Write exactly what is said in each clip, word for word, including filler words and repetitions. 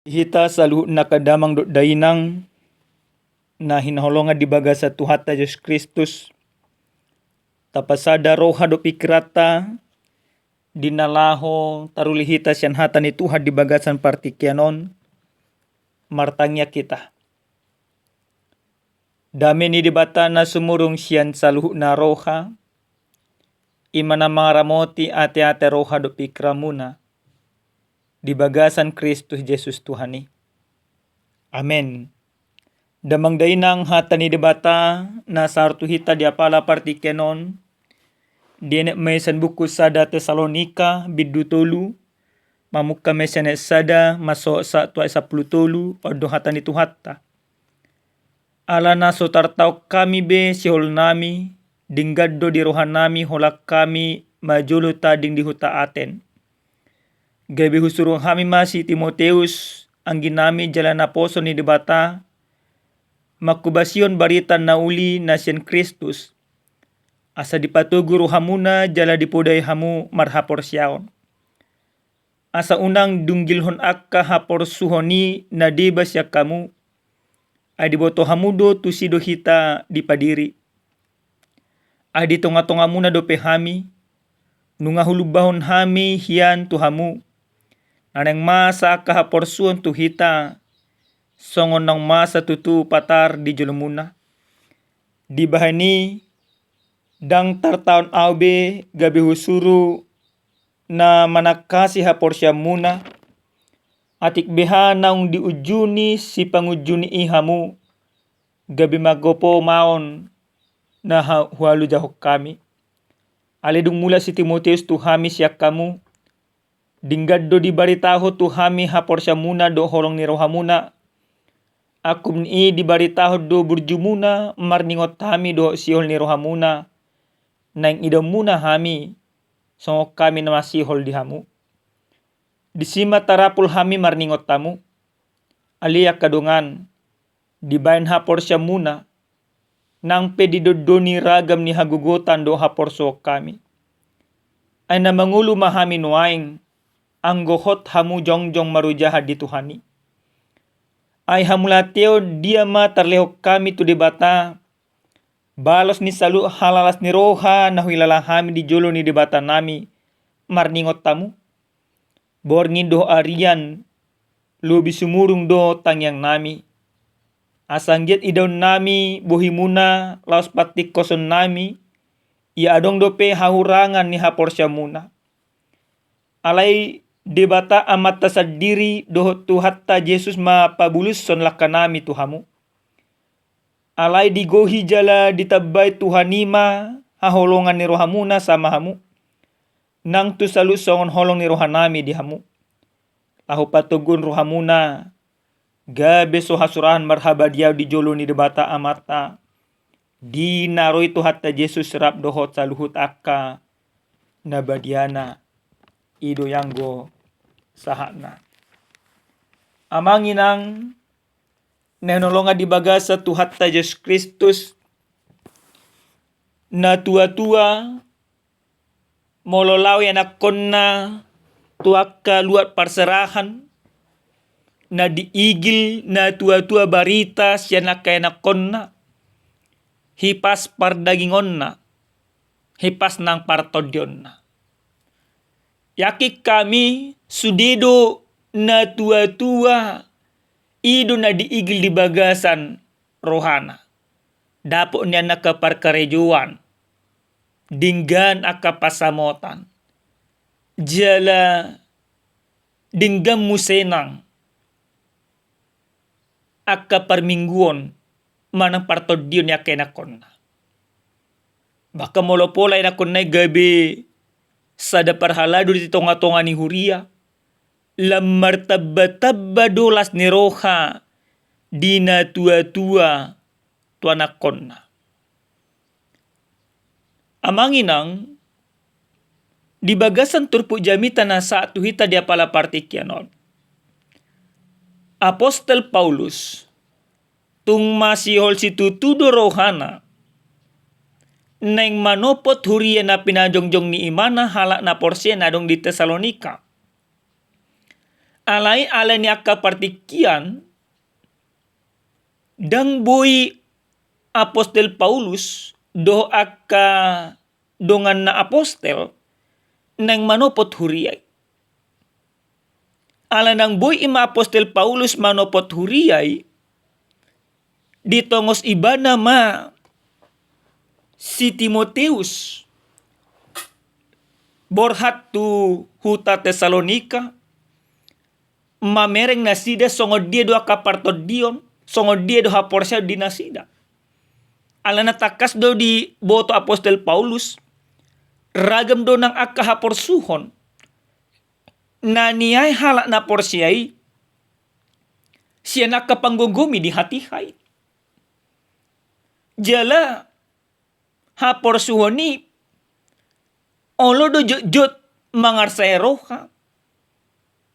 Hita saluhutna angka damang dohot dainang na hinaholongan di bagasan Tuhanta Jesus Kristus, tapasada roha dohot pikiranta di na laho taruli hita sian hata ni Tuhan di bagasan partingkian on. Martangiang hita. Dame ni Debata na sumurung sian saluhutna roha, i ma na mangaramoti ateate roha dohot pingkiranmuna di bagasan Kristus Jesus Tuhan i. Amen. Damang dainang, hata ni Debata na sahat tu hita di apala partingkian on dienet ma i sian buku sada Tesalonika bindu tolu, mamungka ma i sian ayat sada masohot sahat tu ayat sampulu tolu. On do hata ni Tuhanta. Ala na so tartaon hami be siholnami, denggan do di rohanami holan hami majolo tading di huta Aten. Gabe husuru hami ma si Timoteus, angginami jala naposo ni Debata, manghobasihon barita na uli na sian Kristus, asa dipatogu rohamuna jala dipodai hamu marhaporseaon. Asa unang dunggilhon angka haporsuhon i na deba sian hamu, ai diboto hamu do tusi do hita dipadiri. Ai di tongatongamuna dope hami, nunga hulumbahon hami hian tu hamu, na naeng masa angka haporsuhon tu hita, songon naung masa tutu patar di jolomuna. Dibahen i, ndang tartaon ahu be gabe husuru na manangkasi haporseaonmuna, atik beha naung diunjuni sipangunjuni i hamu, gabe manggopo ma on na ha-, hualojahon hami. Alai dung mulak si Timoteus tu hami sian hamu, denggan do dibaritahon tu hami haporseaonmuna dohot holong ni rohamuna. Angkup ni i dibaritahon do burjumuna marningot hami dohot sihol ni rohamuna, naeng idaonmuna hami, songon hami na masihol di hamu. Disi ma tarapul hami marningot hamu. Ale angka dongan, dibahen haporseaonmuna, nang pe didondoni ragam ni hagogotan dohot haporsuhon hami. Ai na mangolu ma hami nuaeng, anggo hot hamu jongjong marojahan di Tuhan i. Ai hamauliateon dia ma tarlehon hami tu Debata, balos ni saluhut halalas ni roha na huhilala hami di jolo ni Debatanami, marningot hamu? Borngin dohot arian, lobi sumurung do tangiangnami. Asa anggiat idaonnami bohimuna laos pantingkosonnami, ia adong dope hahurangan ni haporseaonmuna. Alai Debata Amanta sandiri dohot Tuhanta Jesus ma pabulushon langkanami tu hamu. Alai digohi jala ditambai Tuhan i ma haholongan ni rohamuna sama hamu, nang tu saluhut songon holong ni rohanami di hamu. Laho patoguhon rohamuna, gabe so hasurahan marhabadiaon di jolo ni Debata Amanta, di na ro i Tuhanta Jesus rap dohot saluhut angka na badiana. I do i anggo sahatna. Amang inang na hinaholongan di bagasan Tuhanta Jesus Kristus, natuatua, molo laho ianakkonna tu angka luat parserahan, na diigil natuatua barita sian angka ianakkonna, hipas pardagingonna, hipas nang partondionna. Yakin hami sude do natuatua i do na diigil di bagasan rohana. Dapot nian angka parkarejoan, denggan angka pansamotan, jala denggan muse nang angka parmingguon manang partondion ni angka ianakkonna. Bahkan molo pola ianakkonna i gabe sada parhalado di tongatonga ni huria, lam martambatamba do las ni roha di natuatua tu anakkonna. Amang inang, di bagasan turpuk jamita na sahat tu hita di apala partingkian on, Apostel Paulus tung masihol situtu do rohana naeng manopot huria na pinajongjong ni imana halak na porsea na adong di Tesalonika. Alai ala ni angka partingkian, ndang boi apostel Paulus dohot angka donganna apostel naeng manopot huria i. Ala ndang boi ima apostel Paulus manopot huria i, ditongos ibana ma si Timoteus borhat tu huta Tesalonika, mamereng nasida songon dia do angka partondion, songon dia do haporseaon di nasida. Alana tangkas do diboto apostel Paulus, ragam do nang angka haporsuhon na niae halak na porsea i sian angka panggomgomi di hatiha i. Jala haporsuhon i olo do jotjot mangarsai roha,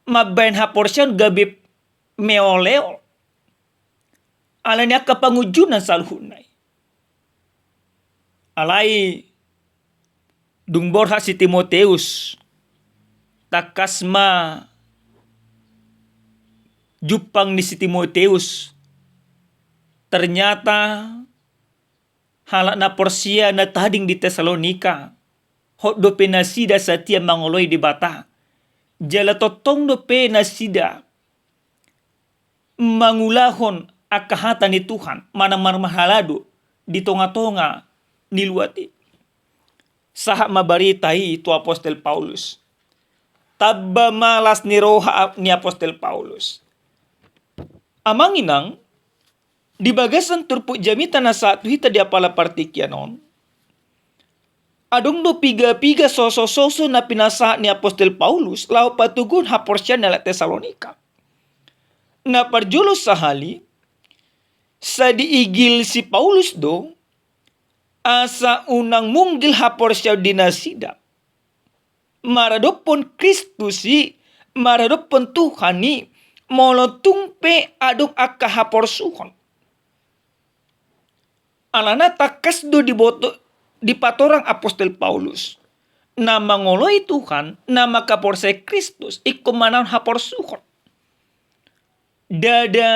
mambahen haporseaon gabe meoleol. Ala ni angka pangunjunan saluhutna i. Alai dung borhat si Timoteus, tangkas ma jumpang ni si Timoteus, ternyata halak na porsea na tading di Tesalonika, hot dope nasida satia mangoloi Debata. Jala tongtong dope nasida mangulahon angka hata ni Tuhan, manang marhalado di tongatonga ni luat i. Sahat ma barita i tu apostel Paulus. Tamba ma las ni roha ni apostel Paulus. Amang inang, di bagasan turpuk jamita na sahat tu hita di apala partingkian on, adong do pigapiga sosososo na pinasahat ni apostel Paulus laho patoguhon haporseaon ni halak Tesalonika. Na parjolo sahali, sai diigil si Paulus do asa unang munggil haporseaon di nasida maradophon Kristus i, maradophon Tuhan i, molo tung pe adong angka haporsuhon. Alana tangkas do diboto, dipatorang apostel Paulus, na mangoloi Tuhan, na mangkaporseai Kristus, ingkon manaon haporsuhon. Ndada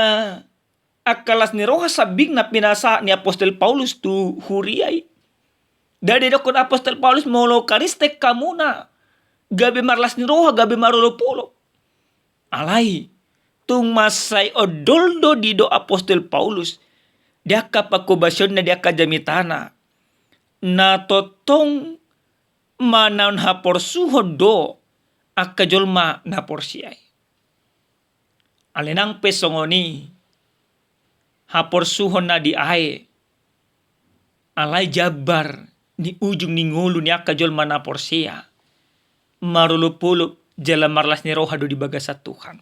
angka las ni roha sambing na pinasahat ni apostel Paulus tu huria i. Ndada didokkon apostel Paulus molo Kristen hamuna, gabe marlas ni roha, gabe marolopolop. Alai tung mansai ondol do didok apostel Paulus di angka pangkobasionna, di angka jamitana, na tongtong manaon haporsuhon do angka jolma na porsea i. Alai nang pe songon i, haporsuhon na diae, alai jambar ni ujung ni ngolu ni angka jolma na porsea, marolopolop jala marlas ni roha do di bagasan Tuhan.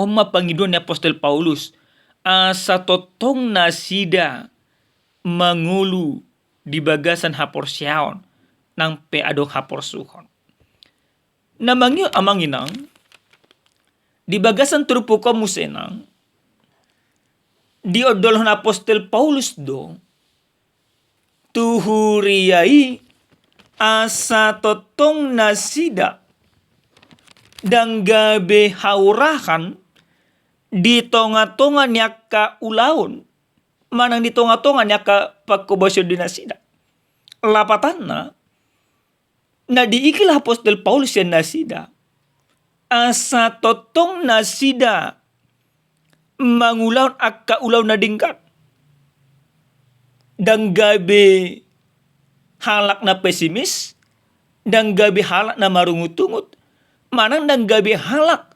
On ma pangidoan ni apostel Paulus, asa tongtong nasida mangolu di bagasan haporseaon, nang pe adong haporsuhon. Na mangihut amang inang, di bagasan turpuk on muse nang, diondolhon apostel Paulus do tu huria i, asa tongtong nasida ndang gabe haurahan di tongatonga ni angka ulaon, manang di tongatonga ni angka pangkobasion di nasida. Lapatanna, na diigil apostel Paulus sian nasida, asa tongtong nasida mangulahon angka ulaon na denggan. Ndang gabe halak na pesimis, ndang gabe halak na marungutungut, manang ndang gabe halak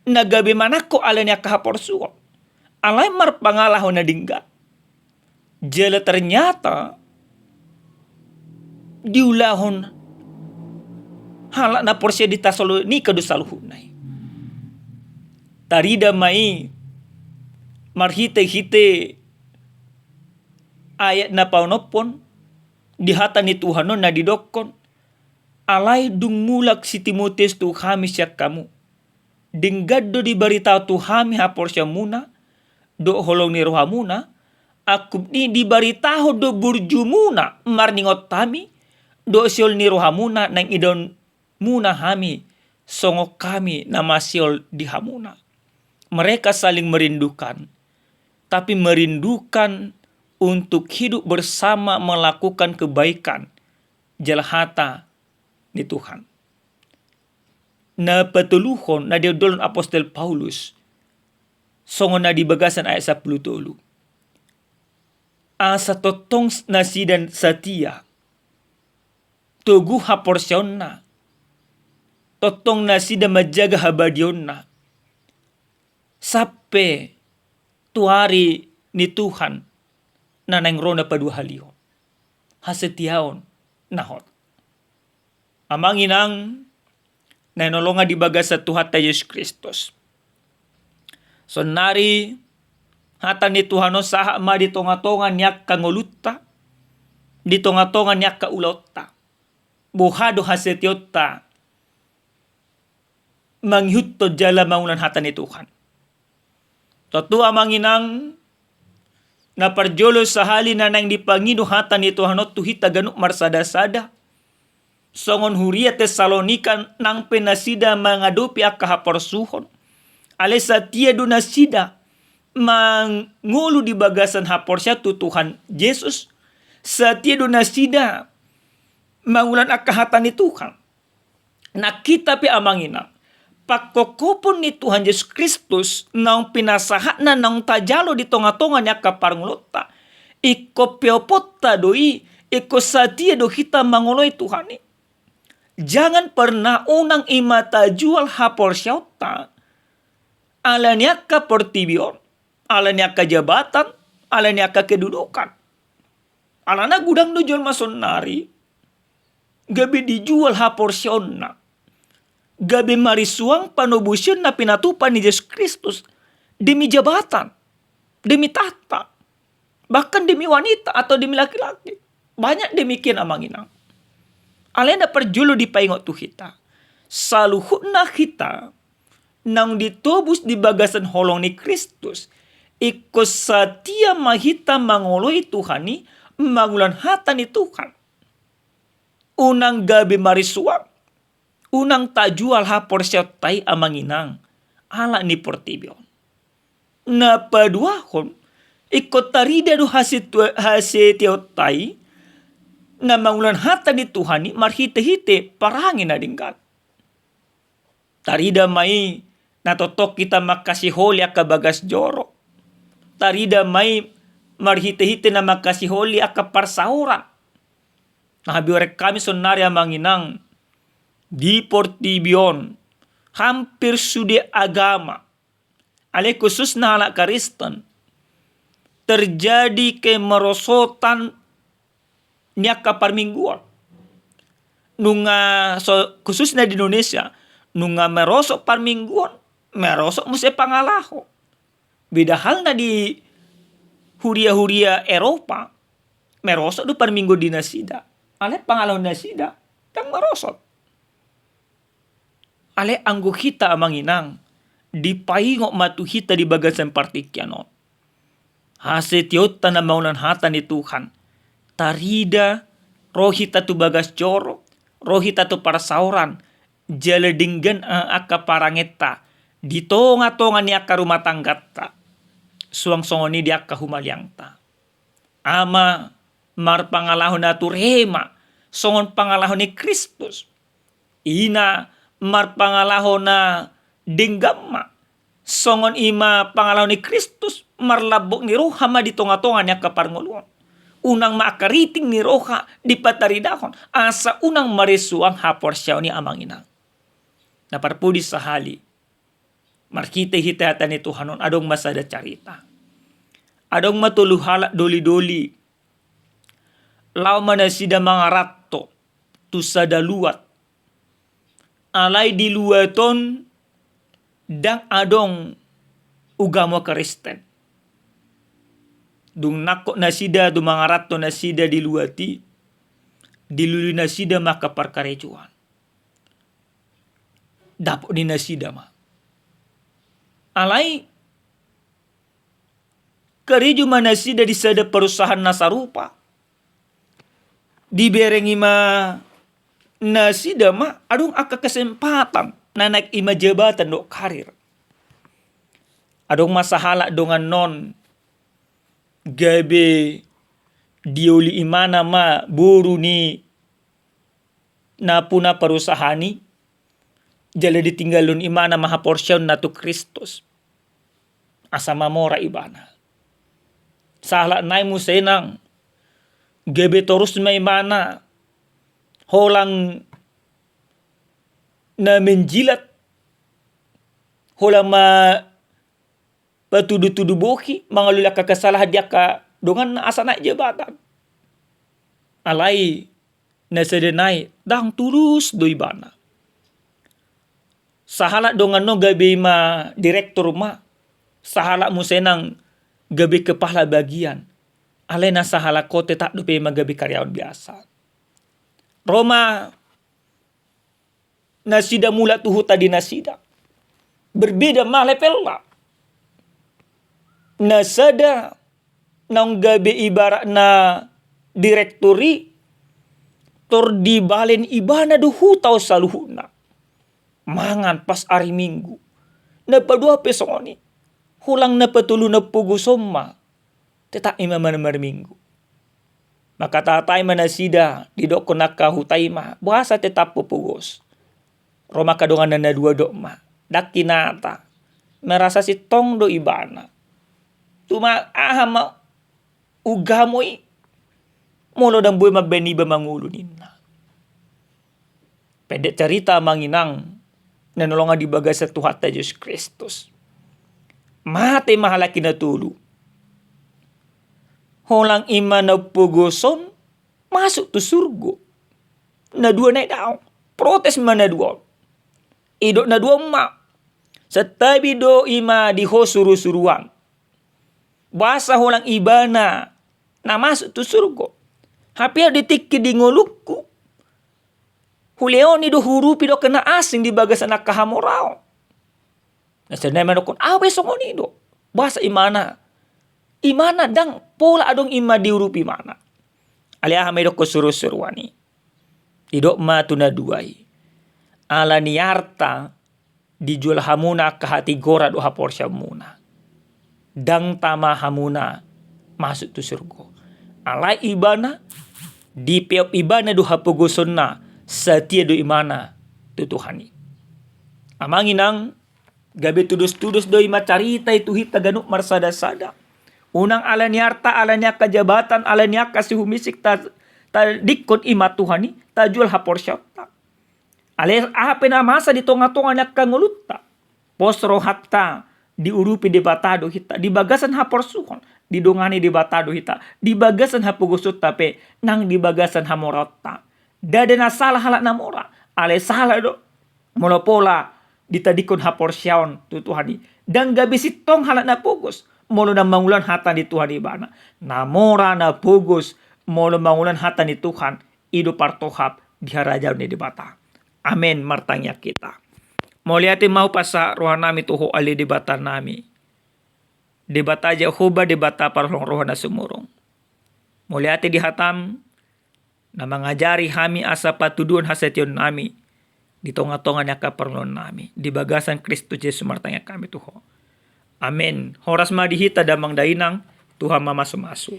na gabe manangko ala ni angka haporsuhon. Alai marpangalaho na denggan. Jala ternyata diulahon halak na porsea di Tesalonika do saluhutna i. Tarida ma i marhitehite ayat na paonomhon di hata ni Tuhan on na didokkon, alai dung mulak si Timoteus tu hami sian hamu, denggan do dibaritahon tu hami haporseaonmuna dohot holong ni rohamuna, angkup ni i dibaritahon do burjumuna marningot hami dohot sihol ni rohamuna naeng idaonmuna hami songon hami na masihol di hamuna. Mereka saling merindukan, tapi merindukan untuk hidup bersama melakukan kebaikan, jala hata ni Tuhan. Na patoluhon na diondolhon apostel Paulus, songon na di bagasan ayat sampulu tolu. Asa tongtong nasida satia, togu haporseaonna, tongtong nasida manjaga habadiaonna, sampe tu ari ni Tuhan na naeng ro na paduahalihon. Hasetiaon na hot. Amang inang na hinaholongan di bagasan Tuhanta Jesus Kristus. Saonnari hata ni Tuhan on sahat ma di tonga-tonga ni angka ngolunta, di tonga-tonga ni angka ulaonta. Boha do hasetiaonta mangihuthon jala mangulahon hata ni Tuhan. Tontu amang inang, na parjolo sahali na naeng dipangido hata ni Tuhan on tu hita ganup marsada-sada. Songon huria Tesalonika nang pe nasida mangadopi angka haporsuhon. Alai satia do nasida mangolu di bagasan haporseaon tu Tuhan Jesus. Satia do nasida mangulahon angka hata ni Tuhan. Na hita pe amang inang, pangkophopon ni Tuhan Jesus Kristus naung pinasahatna naung tajalo di tonga-tonga ni angka parngoluonta, ingkon peoponta do i, ingkon satia do hita mangoloi Tuhan i. Jangan pernah unang i ma tajual haporseaonta ala ni angka portibi on, ala ni angka jabatan, ala ni angka kedudukan. Alana godang do jolma saonnari gabe dijual haporseaonna, gabe marisuang panobusion na pinatupa ni Jesus Kristus demi jabatan, demi tahta, bahkan demi wanita atau demi laki-laki. Banyak demikian amang inang. Alai na parjolo dipaingot tu hita, saluhutna hita naung ditobus di bagasan holong ni Kristus, ingkon satia ma hita mangoloi Tuhan i, mangulahon hata ni Tuhan. Unang gabe marisuang, unang tajual haporseaonta i amang inang ala ni portibi on. Na paduahon, ingkon tarida do hasetua-, hasetiaonta i na mangulahon hata ni Tuhan i marhite-hite parange na denggan. Tarida ma i na tongtong hita mangkasiholi angka bagas joro. Tarida ma i marhite-hite na mangkasiholi angka parsaoran. Na habiarhon hami saonnari amang inang, di portibi on hampir sude agama, alai khususna halak Kristen, terjadi kemerosotan ni angka parmingguon. Nunga so, khususna di Indonesia, nunga merosot parmingguon, merosot muse pangalaho. Beda halna di huria-huria Eropa, merosot do parmingguon di nasida. Alai pangalaho nasida ndang merosot. Alai anggo hita amang inang, dipaingot ma tu hita di bagasan partingkian on hasetiaonta na mangulahon hata ni Tuhan. Tarida, ro hita tu bagas joro, ro hita tu parsaoran, jala denggan, eh, angka parangenta di tonga-tonga ni angka rumah tangganta, suang songon i di angka humaliangta. Ama marpangalaho na ture ma songon pangalaho ni Kristus. Ina marpangalaho na denggan ma, songon i ma pangalaho ni Kristus, marlambok ni roha ma di tonga-tonga ni angka parngoluon. Unang ma angka riting ni roha dipataridahon, asa unang marisuang haporseaon i amang inang. Na parpudi sahali, marhite-hite hata ni Tuhan on, adong ma sada carita. Adong ma tolu halak doli-doli. Laho ma nasida mangaranto tu sada luat. Alai di luat on ndang adong ugamo Kristen. Dung nangkok nasida, dung mangaranto nasida di luat i, dilului nasida ma angka parkarejoan. Dapot ni nasida ma. Alai karejo ma nasida di sada perusahaan na sarupa. Diberengi ma nasida ma adong angka kesempatan na naek i ma jabatan dohot karir. Adong ma sahalak dongan on gabe dioli ibana ma boru ni na puna parusahaan i, jala ditinggalhon ibana ma haporseaonna tu Kristus. Asa mamora ibana. Sahalak nai muse nang gabe torus ma ibana holang na menjilat, holang ma patudu-tudu bohi, mangalului angka kesalahan di angka donganna asa naek jabatan. Alai na sada nai ndang tulus do ibana. Sahalak dongan on gabe i ma direktur ma, sahalak muse nang gabe kepala bagian. Alai na sahalak on tetap dope i ma gabe karyawan biasa. Ro ma nasida mulak tu huta di nasida. Berbeda ma levelna. Na sada naung gabe ibaratna direktur i, tor dibalen ibana do huta on saluhutna. Mangan pas ari Minggu. Na padua pe songon i. Holang na patolu na pogos on ma tetap i ma marminggu. Mangkatai ma nasida, didokkon angka huta i ma, boasa tetap ho pogos? Ro ma angka donganna na dua dok ma, ndang hinata. Merasa sintong do ibana. Cuma aha ma ugamo i? Molo ndang boi mambaen iba mangolu ninna. Pendek cerita, amang inang na hinaholongan di bagasan Tuhanta Jesus Kristus. Mate ma halak i na tolu. Holang i ma na pogos on masuk tu surgo. Na dua nai daong. Protes ma na dua on. Didok na dua on ma, santabi do i ma di ho suru-suruan. Boasa holang ibana na masuk tu surgo? Hape di tingki di ngolungku, hulehon i do, huurupi do angka na asing di bagasan angka hamoraon. Na sada nai mandokkon, au pe songon i do. Boasa ibana, ibana ndang pola adong i ma diurupi ibana. Alai aha ma didokkon suru-suruan i? Didok ma tu na dua i, ala ni arta dijual hamuna angka hatigoran dohot haporseaonmuna. Ndang tama hamuna masuk tu surgo. Alai ibana, dipeop ibana do hapogosonna, satia do ibana tu Tuhan i. Amang inang, gabe tudos-tudos do i ma carita i tu hita ganup marsada-sada. Unang ala ni arta, ala ni angka jabatan, ala ni angka sihumisik ta, tadingkon i ma Tuhan i, tajual haporseaonta. Alai aha pe na masa di tonga-tonga ni angka ngolunta, pos rohanta, diurupi Debata do hita, di bagasan haporsuhon, didongani Debata do hita, di bagasan hapogosonta pe, nang di bagasan hamoraonta. Ndada na sala halak na mora, alai sala do molo pola ditadingkon haporseaon tu Tuhan i. Ndang gabe sintong halak na pogos molo na mangulahon hata ni Tuhan ibana. Na mora, na pogos molo mangulahon hata ni Tuhan, i do partohap di harajaon ni Debata. Amen. Martangiang hita. Mauliate ma hupasahat rohanami tu Ho ale Debatanami, Debata Jahowa, Debata parholong roha na sumurung. Mauliate di hatam na mangajari hami asa patuduhon hasatiaonnami di tonga-tonga ni angka parngoluonnami. Di bagasan Kristus Jesus martangiang hami tu Ho. Amen. Horas ma di hita damang dainang, Tuhan mamasu-masu.